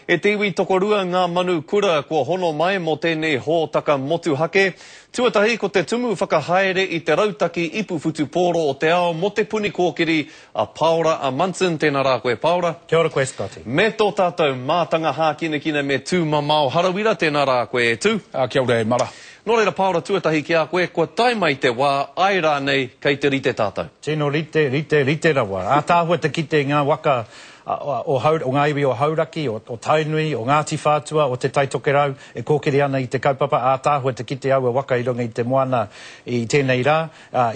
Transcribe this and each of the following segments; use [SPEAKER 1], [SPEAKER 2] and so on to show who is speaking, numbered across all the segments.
[SPEAKER 1] E te iwi tokorua ngā manu kura kua hono mai mō tēnei hōtaka motuhake. Tuatahi ko te tumu whakahaere i te rautaki ipu whutupōro o te ao mō Te Puni Kōkiri a Paora a Munson, tēnā rā koe Paora.
[SPEAKER 2] Kia ora koe Scotty.
[SPEAKER 1] Me tō tātou mātanga hākinakina me Tūmamao Harawira, tēnā rā koe e Tū.
[SPEAKER 3] Kia ora e mara.
[SPEAKER 1] Nō reira Paora tuatahi ki a koe, kua tae mai te wā, āe rānei kei te rite tātou?
[SPEAKER 2] Tino rite, rite, rite rawa. Ātaahua te kite i ngā waka o o ngā iwi o Hauraki, o Tainui, o Ngāti Whātua, o Te Tai Tokerau e kōkiri ana i te kaupapa, ātaahua te kite aua waka i runga i te moana i tēnei rā,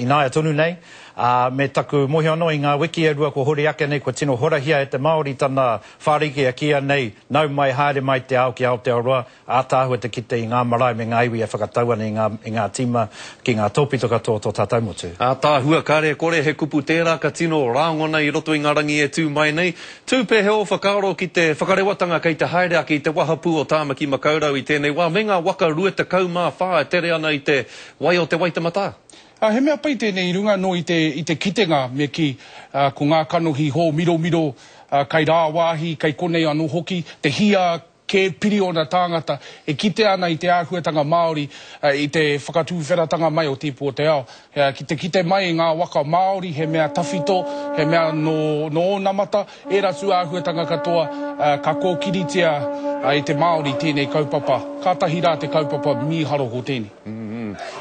[SPEAKER 2] ināia tonu nei. Ā, me taku mōhio anō i ngā wiki e rua kua hori ake nei kua tino horahia e te Māori tana whāriki e kīia nei, nau mai haere mai te ao ki Aotearoa, Ātaahua te kite i ngā marae me ngā iwi e whakatau ana i ngā, i ngā tīma ki ngā tōpito katoa o tō tātou motu.
[SPEAKER 1] Ātaahua, kare kore he kupu tērā ka tino rāngona i roto i ngā rangi e tū mai nei. Tū pēhea ō whakaaro ki te whakarewatanga kei te haere ake i te wahapū o Tāmaki Makaurau i tēnei wā me ngā waka 24 e tere ana i te wai o Te Waitematā?
[SPEAKER 3] Ā, he mea pai tēnei i runga anō i te, i te kitenga me kī, ā, ko ngā kanohi hōmiromiro, ā, kai rāwāhi, kei konei anō hoki, te hia Kē piriona tāngata e kitea ana i te āhuatanga Māori i te whakatūwheratanga mai o Tīpū o te Ao. Ki te kite mai i ngā waka Māori he mea tawhito, he mea nō ōnamata, ērā tū āhuatanga katoa ka kōkiritia e te Māori tēnei kaupapa. Kātahi rā te kaupapa mīharo ko tēnei.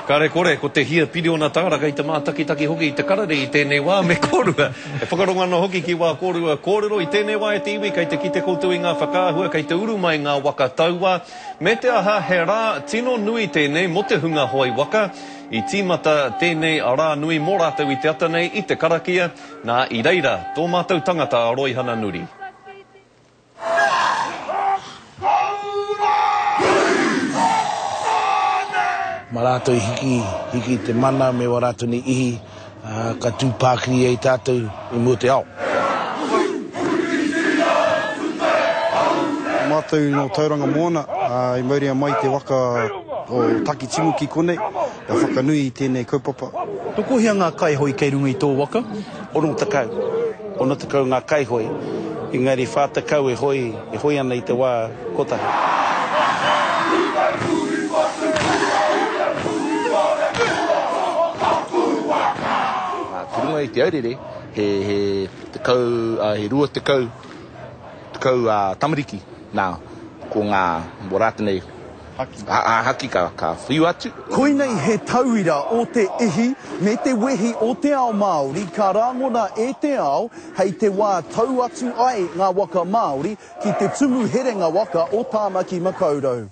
[SPEAKER 1] Kare kore, ko te hia piriona tāra kei te mātakitaki hoki i te karere i tēnei wā me kōrua. E whakarongo ana hoki ki wā kōrua kōrero i tēnei wā e te iwi kei te kite koutou i ngā whakaahua kei te uru mai ngā waka taua. Me te aha he rā tino nui tēnei mō te hunga hoe waka. I tīmata tēnei rā nui mō rātou i te ata nei i te karakia, nā i reira tō mātou tangata a Roihana Nuri.
[SPEAKER 4] Ma rātou i hiki, hiki te mana me wā rātou nei ihi, ā, ka tū pākiri ai tātou i mua te ao.
[SPEAKER 5] Mātou nō Tauranga Moana, ā, i mauria mai te waka o Takitimu ki konei, kia whakanui i tēnei kaupapa.
[SPEAKER 6] Tokohia ngā kaihoe kei runga i tō waka?
[SPEAKER 4] 60. 60 ngā kaihoe, engari 40 e hoe, e hoe ana i te wā kotahi.
[SPEAKER 7] Ki runga i te aurere, he, he tekau, he 20, tekau tamariki, nā, ko ngā, mō rātou nei, Haki. Ā, haki ka, ka whiu atu.
[SPEAKER 6] Koinei he tauira o te ihi me te wehi o te ao Māori ka rangona e te ao hei te wā tau atu ai ngā waka Māori ki te tumu herenga waka o Tāmaki Makaurau.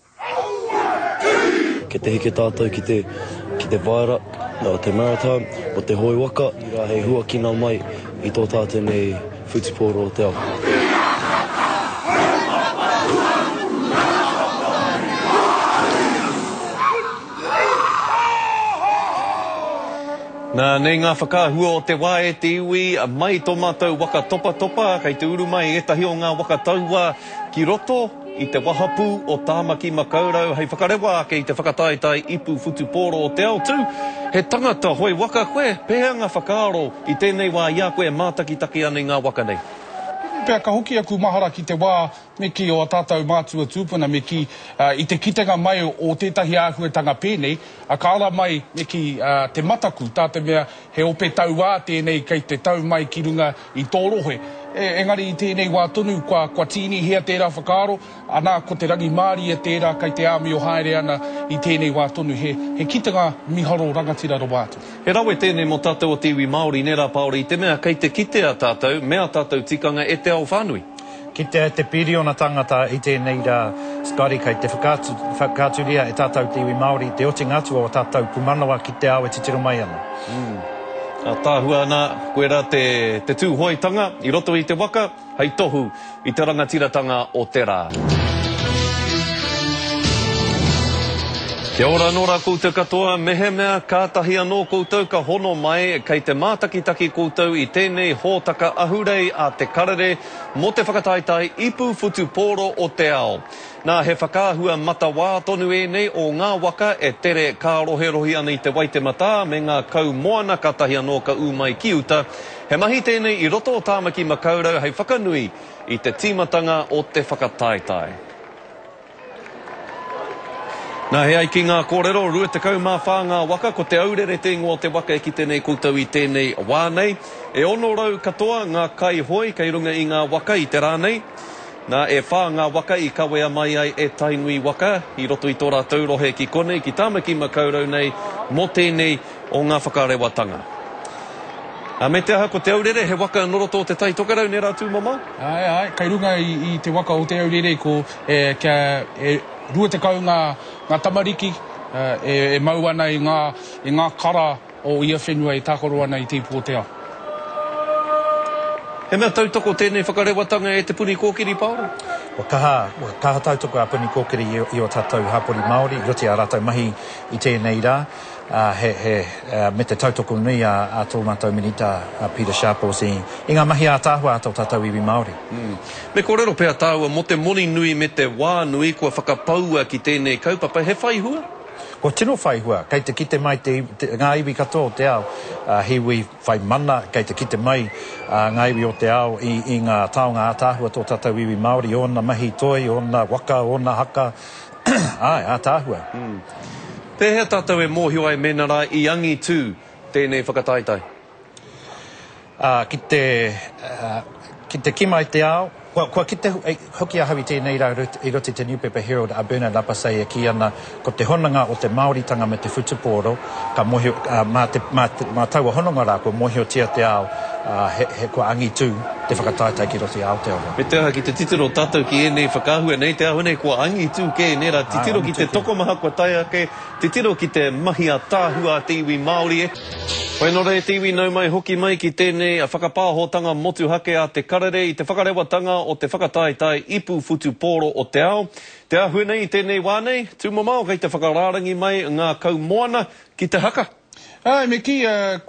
[SPEAKER 8] Kei te heke tātou ki te, ki te vaera, te maritime, o te hoe waka, hei huakina mai i tō tātou nei whutupōro o te ao.
[SPEAKER 1] Nā, nei ngā whakaahua o te wā e te iwi, mai tō mātou waka topatopa, kei te uru mai ētahi o ngā waka taua ki roto i te wahapū o Tāmaki Makaurau hei whakarewa ake i te whakataetae ipu whutupōro o te ao tū. He tangata hoe waka koe, pēhea ngā whakaaro i tēnei wā i a koe e mātakitaki ana i ngā waka nei?
[SPEAKER 3] Tēnei pea ka hoki aku mahara ki te wā me kī o a tātou mātua tūpuna me kī i te kitenga mai o tētahi āhuatanga pēnei, ka ara mai me kī te mataku tā te mea he ope tauā tēnei kei te tau mai ki runga i tō rohe. Engari i tēnei wā tonu kua, kua tīnihia tērā whakaaro, anā ko te rangimārie tērā kei te āmio haere ana i tēnei wā tonu. He, he kitenga miharo rangatira rawa atu.
[SPEAKER 1] He rawe tēnei mō tātou o te iwi Māori, nē rā Pāora, i te mea kei te kitea tātou me ā tātou tikanga e te ao whānui.
[SPEAKER 2] Kitea e te piriona tangata i tēnei rā, Scotty, kei te whakaatu, whakaaturia e tātou te iwi Māori te otinga atu o ā tātou pūmanawa ki te ao e titiro mai ana.
[SPEAKER 1] Ātaahua ana, koirā te, te tūhoetanga i roto i te waka hei tohu i te rangatiratanga o te rā. Kia ora anō rā koutou katoa, mehemea kātahi anō koutou ka hono mai, kei te mātakitaki koutou i tēnei hōtaka ahurei a Te Karere mō te whakataetae ipu whutupōro o te ao. Nā, he whakaahua matawā tonu ēnei o ngā waka e tere kāroherohi ana i te Waitematā me ngā kau moana kātahi anō ka ū mai ki uta. He mahi tēnei i roto o Tāmaki Makaurau hei whakanui i te tīmatanga o te whakataetae. Nā, he ai ki ngā kōrero, 24 ngā waka, ko Te Aurere te ingoa o te waka e kite nei koutou i tēnei wā nei. E 600 katoa ngā kaihoe kei runga i ngā waka i te rā nei. Nā, e whā ngā waka i kawea mai ai e Tainui waka i roto i tō rātou rohe ki konei, ki Tāmaki Makaurau nei, mō tēnei o ngā whakarewatanga. Ā, me te aha, ko Te Aurere he waka nō roto o Te Tai Tokerau, nē rā Tūmamao?
[SPEAKER 3] Āe, āe, kei runga i te waka o Te Aurere ko, e, kia, e 20 ngā, ngā tamariki, e, e mau ana i ngā, i ngā kara o ia whenua e tākaro ana i Te Ipu o Te Ao.
[SPEAKER 1] He mea tautoko tēnei whakarewatanga e Te Puni Kōkiri, Paora?
[SPEAKER 2] Kua kaha, kua kaha tautoko a Puni Kōkiri i, i ō tātou hapori Māori i roto i ā rātou mahi i tēnei rā. ā, he, he, ā, me te tautoko nui a, a tō mātou Minita, a Pita Sharples i, i ngā mahi ātaahua a tō tātou iwi Māori.
[SPEAKER 1] Mm. Me kōrero pea tāua mō te moni nui me te wā nui kua whakapaua ki tēnei kaupapa, he whai hua?
[SPEAKER 2] Kua tino whai hua. Kei te kite mai te, te, ngā iwi katoa o te ao, ā, he iwi whai mana, kei te kite mai, ā, ngā iwi o te ao i, i ngā taonga ātaahua tō tātou iwi Māori, ōna mahi toi, ōna waka, ōna haka, Āe, ātaahua.
[SPEAKER 1] Pēhea tātou e mōhio ai mēnā rā i angitū tēnei whakataetae?
[SPEAKER 2] Ā, ki te, ki te kima i te ao, kua, kua kite hoki ahau i tēnei rā i roto i te niupepa Herald a Bernard Lapasset e kī ana ko te hononga o te Māoritanga me te whutupōro, ka mōhio, ā, mā te, mā te, mā taua hononga rā kua mōhiotia te ao, ā, he, he, kua angitū te whakataetae ki roto i Aotearoa.
[SPEAKER 1] Me te aha, ki te titiro tātou ki ēnei whakaahua nei, te āhua nei kua angitū kē, nē rā, titiro ki te tokomaha kua tae ake, titiro ki te mahi ātaahua a te iwi Māori e. Whai nō reira te iwi nau mai hoki mai ki tēnei whakapāhotanga motuhake a Te Karere i te whakarewatanga o te whakataetae ipu whutupōro o te ao. Te āhua nei i tēnei wā nei, tūmamao kei te whakarārangi mai ngā kaumoana ki te haka.
[SPEAKER 3] Āe, me kī,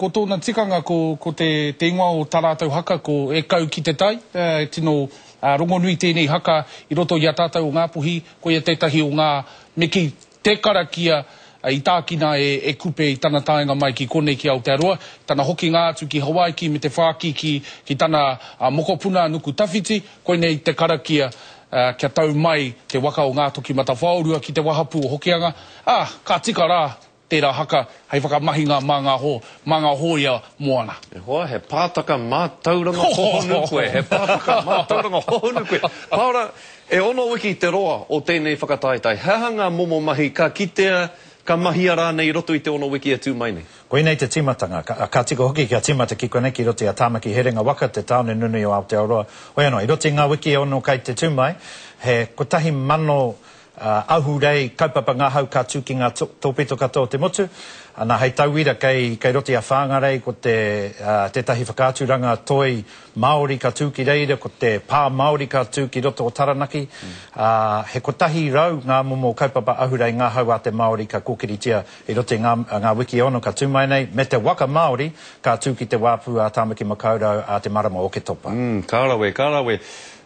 [SPEAKER 3] ko tōna tikanga ko, ko te, te ingoa o tā rātou haka ko E Kau ki te Tai. E tino rongonui tēnei haka i roto i a tātou o Ngāpuhi, koia tētahi o ngā, me kī, te karakia i tākina e, e Kupe i tana taenga mai ki konei ki Aotearoa, tana hokinga atu ki Hawaiki me te whāki ki, ki tana mokopuna a Nukutawhiti, koinei te karakia kia tau mai te waka o Ngātokimatawhaorua ki te wahapū o Hokianga, ā, ka tika rā Tērā haka hei whakamahinga mā ngā hō, mā ngā hōia moana.
[SPEAKER 1] E hoa, he pātaka mātauranga hohonu koe, he pātaka mātauranga hohonu koe. Paora, e ono wiki te roa o tēnei whakataetae. He aha ngā momo mahi ka kitea, ka mahia rānei i roto i te ono wiki e tū mai nei?
[SPEAKER 2] Koinei te tīmatanga. Ka, ka tika hoki kia tīmata ki konei, ki roto i a Tāmaki Herenga Waka, te tāone nunui o Aotearoa. Hoi anō, i roto i ngā wiki e ono kei te tū mai, he 1,000 Ahurei, kaupapa ngahau ka tū ki ngā tōpito katoa o te motu. Ana, hei tauira, kei, kei roto i a Whāngarei ko te, tētahi whakaaturanga toi Māori ka tū ki reira, ko te pā Māori ka tū ki roto o Taranaki. Ā, he 100 ngā momo kaupapa ahurei ngahau a te Māori ka kōkiritia i roto i ngā, ngā wiki e ono ka tū mai nei, me te waka Māori ka tū ki te wāpu a Tāmaki Makaurau a te marama o Oketopa.
[SPEAKER 1] Mm, ka rawe, ka rawe.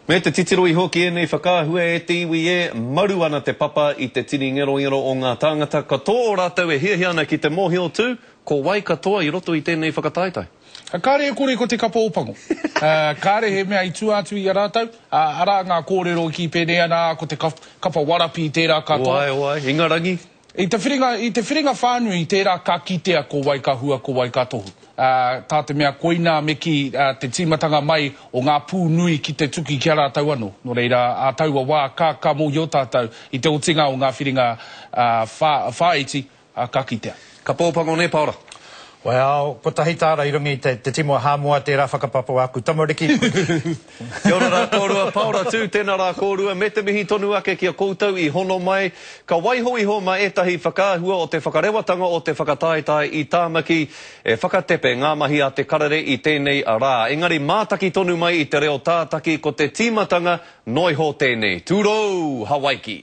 [SPEAKER 1] Me te titiro iho ki ēnei whakaahua e te iwi e, maru ana te papa i te tini ngerongero o ngā tāngata katoa o rātou e hiahia ana ki te mōhio tū, ko wai katoa i roto i tēnei whakataetae.
[SPEAKER 3] Kāre e kore ko te kapa Ōpango. Kāre he mea i tua atu i a rātou. Arā ngā kōrero i kī pēnei ana, ā, ko te kapa Warapi tērā katoa.
[SPEAKER 1] Oai, oai, Ingarangi.
[SPEAKER 3] I te whiringa, i te whiringa whānui, tērā ka kitea ko wai ka hua, ko wai ka tohu. Ā, tā te mea koinā me kī, ā, te tīmatanga mai o ngā pū nui ki te tuki ki a rātou anō. Nō reira, ā taua wā, ka, ka mōhio tātou i te otinga o ngā whiringa, ā, whā, whāiti, ā, ka kitea.
[SPEAKER 1] Ka pōpango nei, Paora.
[SPEAKER 2] Well, kotahi tāra i runga i te, te timu a Hāmoa, tērā whakapapa o āku tamariki.
[SPEAKER 1] Kia ora rā kōrua, Paora Tū, tēnā rā kōrua, me te mihi tonu ake ki a koutou i hono mai. Ka waiho iho mā ētahi whakaahua o te whakarewatanga o te whakataetae i Tāmaki e whakatepe ngā mahi a te karere i tēnei rā. Engari mātaki tonu mai i te reo tātaki ko te tīmatanga noiho tēnei. Tūrou, Hawaiki!